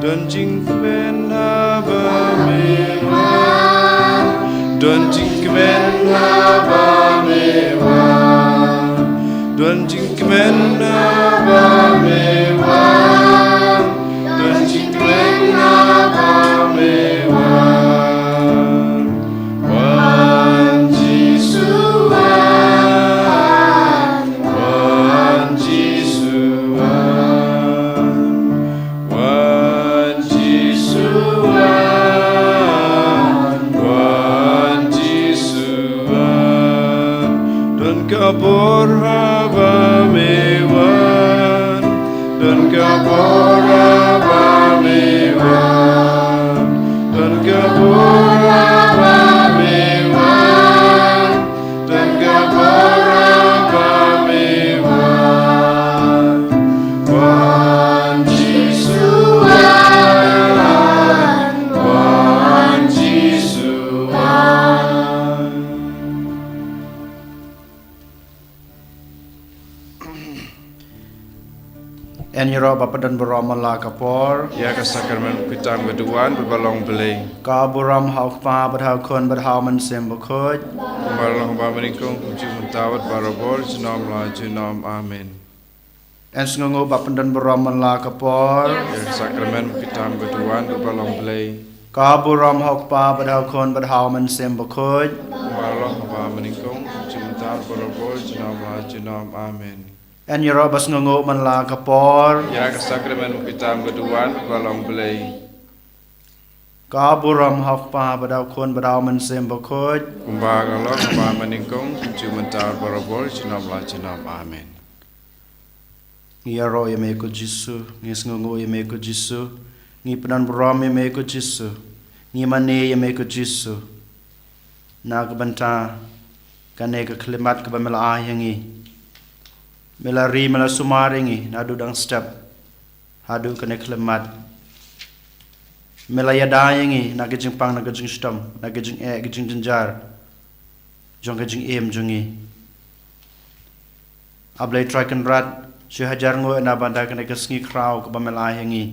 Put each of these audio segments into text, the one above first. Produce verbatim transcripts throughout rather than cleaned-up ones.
Don jingkmen haba me wan. Don jingkmen haba me wan. Don jingkmen haba me wan. Don jingkmen haba me wan. Wan Jisu wan. Wan Jisu wan. Wan Jisu wan, wan Jisu wan. Don ka bor haba me wan. Don ka bor haba me wan. Don ka bor haba me wan. Don ka bor haba me wan. Wan Jisu wan. Wan Jisu wan. Yn ïaroh ba pyndonkam man la ka por. Ïa ka sakramen baptism ka duwan bad ba long Blei. Ka burom ha u Kpa bad ha u Khun bad ha u Mynsiem Bakhuid. Kumba long ha ba mynnyngkong, kumjuh mynta bad barabor, junom la junom. Amen. Yn sngewnguh ba pyndonkam man la ka por. Ïa ka sakramen baptism ka duwan bad ba long Blei. Ka burom ha u Kpa bad ha u Khun bad ha u Mynsiem Bakhuid. Kumba long ha ba mynnyngkong, kumjuh mynta bad barabor, junom la junom. Amen. Yn ïaroh ba sngewnguh man la ka por. Ïa ka sakramen baptism ka duwan bad ba long Blei. Ka burom ha u Kpa bad ha u Khun bad ha u Mynsiem Bakhuid. Kumba ka long ha ba mynnyngkong, kumjuh mynta bad barabor, junom la junom. Amen. Ngi ïaroh ïa me ko Jisu, ngi sngewnguh ïa me ko Jisu, ngi pyndonkam ïa me ko Jisu, ngi mane ïa me ko Jisu. Na ka bynta kane ka khyllipmat kaba me la ai ïa ngi. Me la ri, me la sumar ïa ngi naduh dang step haduh kane ka khyllipmat. Me la ïada ïa ngi na ka jingpang, na ka jingshitom, na ka jingeh, ka jingjynjar jong ka jingim jong ngi. A Blei Trai Kynrad, shi hajar nguh na ka bynta kane ka sngi khraw kaba me la ai ïa ngi,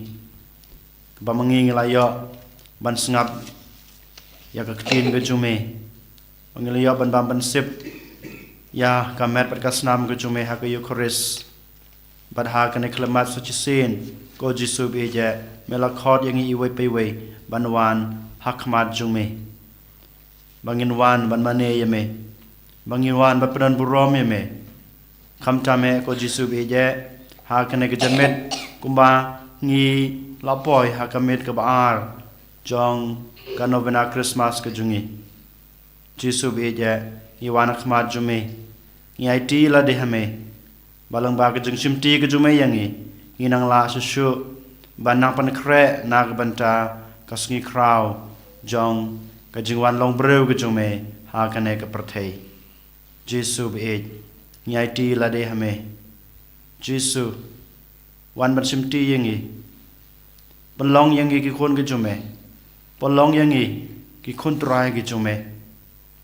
kaba ma ngi ngi la ïoh ban sngap ïa ka ktien ka jong me, ba ngi la ïoh ban bam ban sip ïa ka met bad ka snam ka jong me ha ka Eukharist. Bad ha kane ka khyllipmat sa shisien, ko Jisu ba ïeit, me la khot ïa ngi iwei pa iwei ban wan ha khmat jong me. Ba ngin wan ban mane ïa me, ba ngin wan ban pyndonkam ïa me. Khamtam eh ko Jisu ba ïeit, ha kane ka janmiet kumba ngi la poi ha ka miet kaba ar jong ka novena Christmas ka jong ngi. Jisu ba ïeit, ngi wan ha khmat jong me, ngi aiti lade ha me. Ba lyngba ka jingshimti ka jong me ïa ngi, ngin nang lah shuh shuh ban nang pynkhreh na ka bynta ka sngi khraw jong ka jingwan long briew ka jong me ha kane ka pyrthei. Jisu ba ïeit, ngi aiti lade ha me. Jisu, wan ban shimti ïa ngi. Pynlong ïa ngi ki khun ki jong me. Pynlong ïa ngi ki khun trai ki jong me.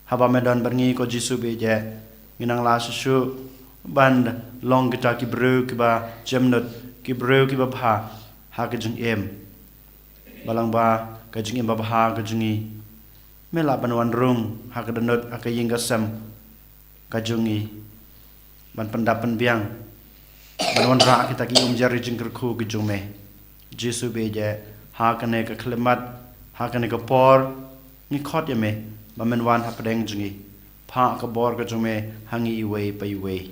Haba me don bad ngi ko Jisu ba ïeit, ngin nang lah shuh shuh ban long kita ki briew kiba jemnud, ki briew kiba bha ha ka jingim. Ba lyngba ka jingim babha ka jong ngi, me lah ban wan rung ha ka dohnud, ha ka ïing ka sem ka jong ngi, ban pyndap pynbiang, ban wanrah kita ki umjar jingkyrkhu ki jong me. Jisu ba ïeit, ha kane ka khyllipmat, ha kane ka por, ngi khot ïa me ba men wan hapdeng jong ngi. Phah ka bor ka jong me ha ngi iwei pa iwei.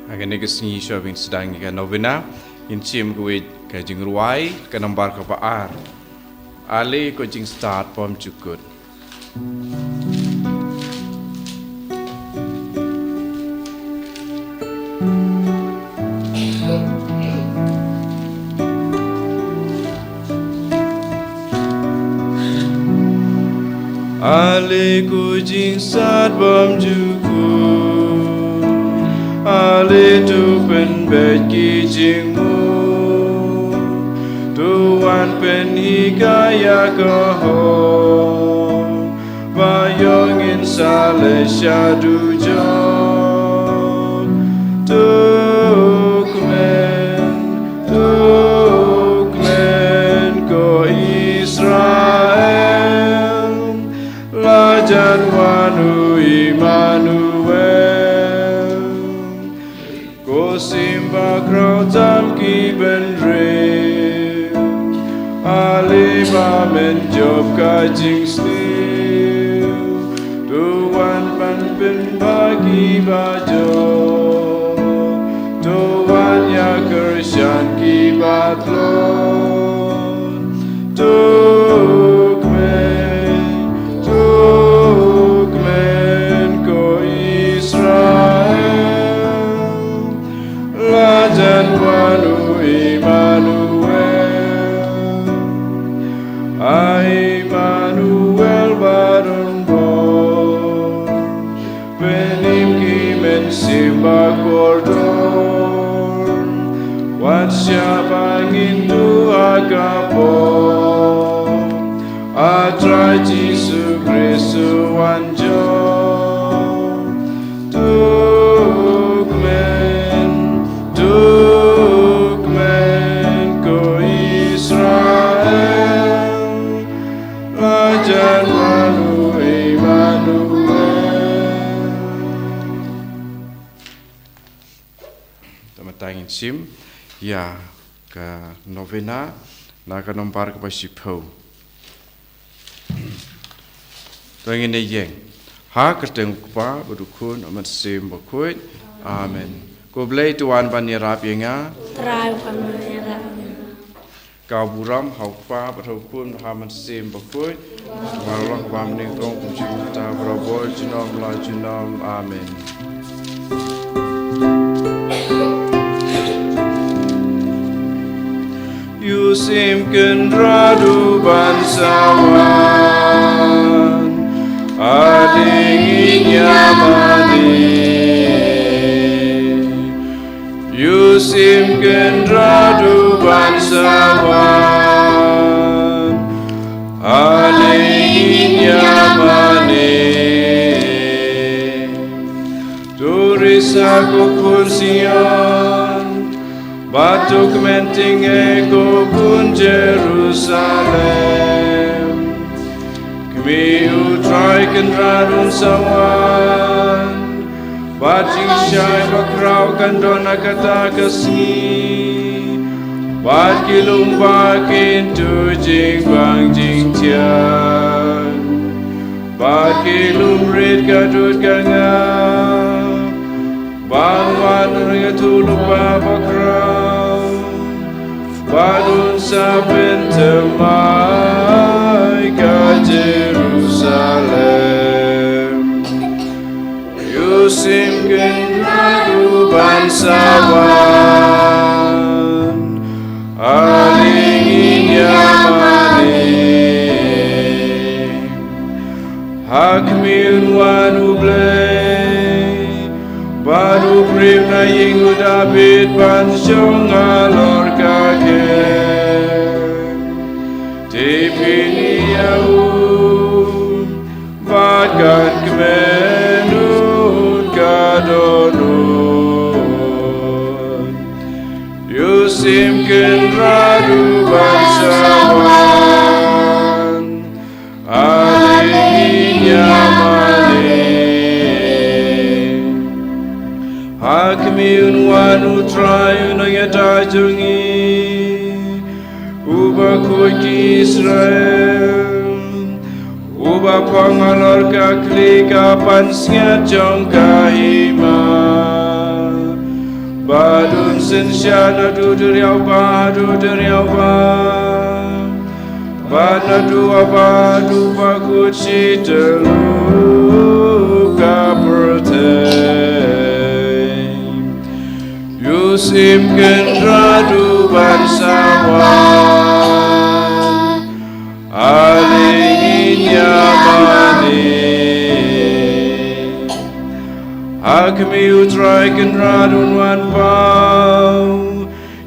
Ha kane ka sngi shuwa ba ngin sdang ïa ka novena, ngin shim kawei ka jingrwai, ka nambar kaba ar. Ale ko jingstad bymjukut. Ale ko jingstad bymjukut, ale to pynbeit ki jingmut, to wan pynhikai ïa ka hok, ba ïoh ngin Sa le sha dujok. To kmen, to kmen ko Israel, la jan wan u Immanuel. Ko sim ba khraw tam ki bynriew, ale ba men jop ka jingsniew. To wan ban pynbha ki ba jop, to wan ïa kyrshan ki ba tlot. To kmen, to kmen ko Israel, la jan wan u Immanuel. A Immanuel ba don bor, pynim ki mynsiem ba kordor. Wat shah ba ngin duh ha ka por, A Trai Jisu Khrist u wan jop. To kmen, to kmen ko Israel, la jan wan u Immanuel. Te mynta ngin shim ïa ka novena na ka nombar kaba shiphew. To ngin ïeng. Ha ka kyrteng u Kpa bad u Khun bad u Mynsiem Bakhuid. Amen. Ko Blei to wan ban ïarap ïa nga. Trai wan ban ïarap ïa nga. Ka burom ha u Kpa bad ha u Khun bad ha u Mynsiem Bakhuid. Ba la ka bam ning tong kum shi mynta barabor junom la junom. Amen. Ïoh shim Kynrad u ban sa wan, ale ngin ïa mane. Ïoh shim Kynrad u ban sa wan, ale ngin ïa mane. To risa ko khun Sion, bad to kmen tyngeh ko khun Jerusalem. Khmih, U Trai Kynrad un sa wan, bad jingshai bakhraw kan don ha kata ka sngi. Bad ki lum ba kin duh jingbang jingthiang, bad ki lum rit ka dud ka ngap. Ban wan u Nongïathuhlypa bakhraw, bad un sa pynthymmai ka Jerusalem. Ïoh shim Kynrad u ban sa wan, ale ngin ïa mane. Ha khmih un wan U Blei, bad u briew na ïing u Dabid ban shong halor ka khein. Te phin ïa u, bad kan kmen un ka dohnud. Ïoh shim Kynrad u ban sa wan, ale ngin ïa mane. Ha khmih un wan U Trai u Nongïada jong ngi, u bakhuid ki Israel, uba phong halor ka khlieh ka pansngiat jong ka hima. Bad un synshar naduh duriaw ba haduh duriaw ba, bad naduh ava haduh ava kut shi tylli ka pyrthei. Ïoh shim Kynrad u ban sa wan, ale ngin ïa mane. Ha khmih U Trai Kynrad un wan paw,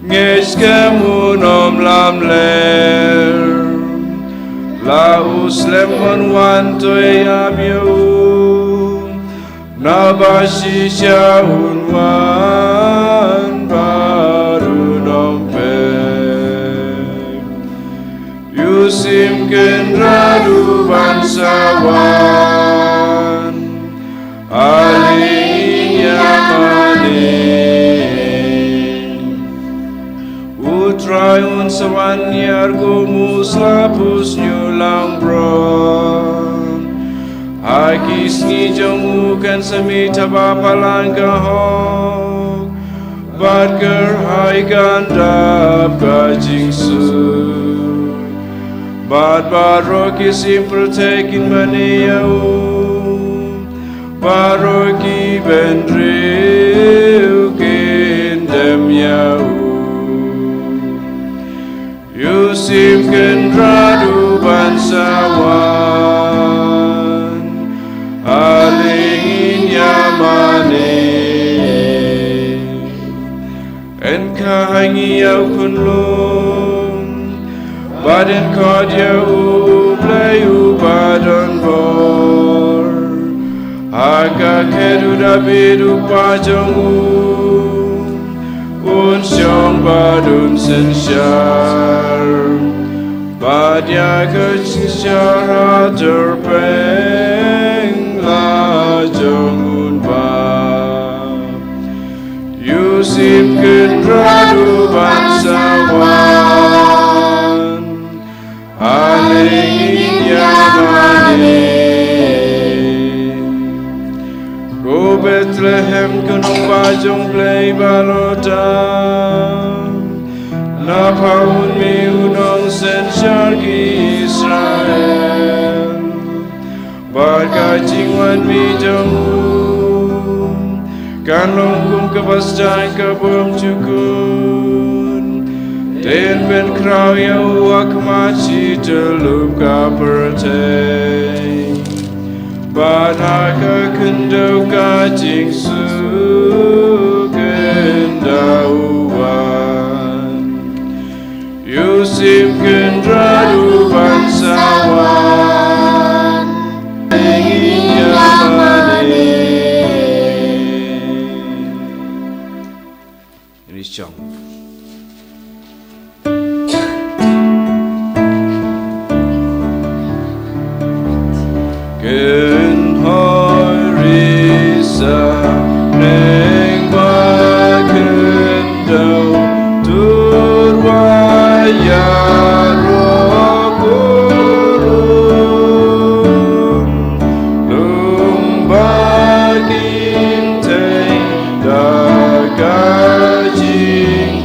ngeit skhem un ym lamler. La u slem un wan, to ïalam ïa u. Naba shisha un wan bad un ym pep. U Syiem Kynrad u ban sa wan. Ale ngin ïa mane. U Trai un sa wan ïar kum u slap u shñiuh langbrot. Ha ki sngi jong u kan sa mih thaba phalang ka hok. Bad kyrhai kan dap ka jingsuk. Bad baroh ki syiem pyrthei kin mane ïa u. Baroh ki bynriew kin dem ïa u. U Syiem Kynrad u ban sa wan. Ale ngin ïa mane. Yn kha ha ngi ïa u khunlung. Bad yn khot ïa u Blei uba don bor. Ha ka khet u Dabid u kpa jong u. Un shong bad un synshar. Bad ïa ka synshar ha tyrpeng la jong un ba. U Syiem Kynrad u ban sa wan. Ale ngin ïa mane. Ko Bethlehem, ko nongbah jong Blei Baroh. Na pha un mih u nongsynshar ki Israel. Bad ka jingwan mih jong u kan long kum ka basjan ka bym jukut. Te yn pynkhraw ïa u ha khmat shi tyllup ka pyrthei. Bad ha ka khyndew ka jingsuk ynda u wan. U Syiem Kynrad u ban sa wan. Ngin ïa mane. Ngin ïa shong. Kynhoi risa neng ba khyndew tur wa ïaroh kurum. Lum ba kim tei da ka jing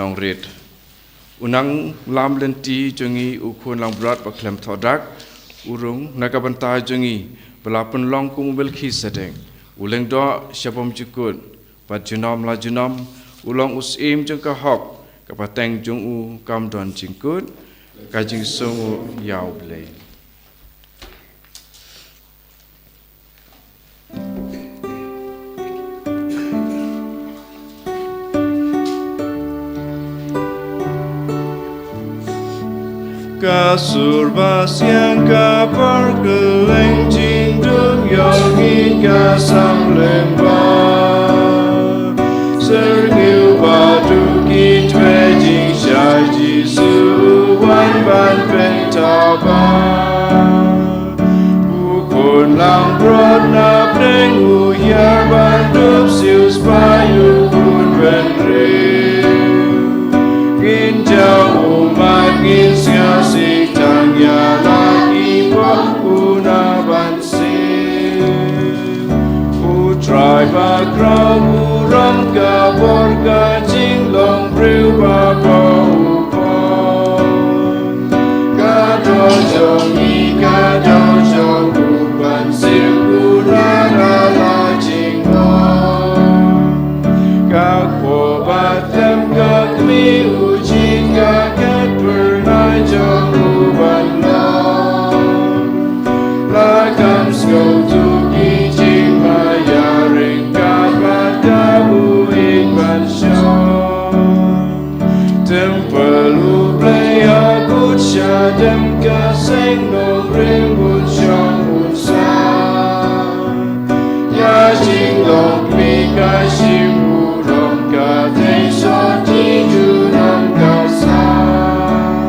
Nongrit. U nang lam lynti jong ngi u khun langbrot ba khlem thoh dak, u rung na ka bynta jong ngi, ba la pynlong kum u Melkhisedek, u lyngdoh sha bymjukut, bad junom la junom, u long u syiem jong ka hok, ka pateng jong u kam don jingkut, ka jingsngew ïa U Blei. Ka sur ba siang ka por kylleng jingdum ïong i ka sam lem ba. Syrngiew ba duk i twe jingshai Jisu wan ban pyntaba. U khun langbrot na pdeng u hiar ban dup siewspah ïa u khun bynriew. Ngin jaw ummat ngin sngewsih tang ïa la ki pop u na ban siew. U Trai ba khraw u rong ka bor ka jinglong briew ba ba u pon. Ka doh jong ngi ka doh jong u ban siew u na la la jingmong. Ka khua ba them ka kmie u jin ka kat pyrnai jong u ban long. La kam sngewthuh ki jingmaïa ryngkat bad ka buit ban shong. Templ U Blei ha kut sha dem ka seng nongrim un shong un sah. Ïa jinglong kmie ka shim u rong ka dei sot i junom ka sah.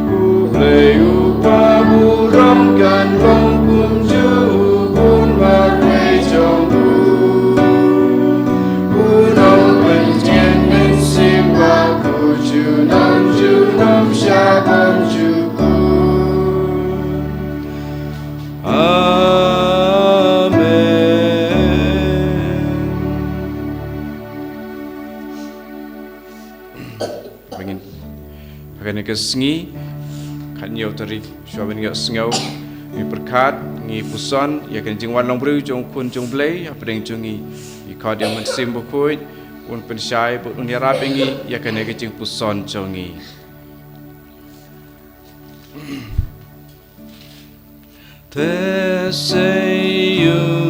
U Blei u pa burom kan long kumjuh u bun marwei jong u. U nongpynthiah mynsiem bad u junom junom sha bymjukut. Amen. Ba ngin, ha kane ka sngi, khathynñiew tarik, shuwa ban ïohsngew, ngi pyrkhat, ngi puson ïa ka jingwan long briew jong u Khun jong U Blei hapdeng jong ngi. Ngi khot ïa U Mynsiem Bakhuid un pynshai bad un ïarap ïa ngi ïa kane ka jingpuson jong ngi. Te sei ïa u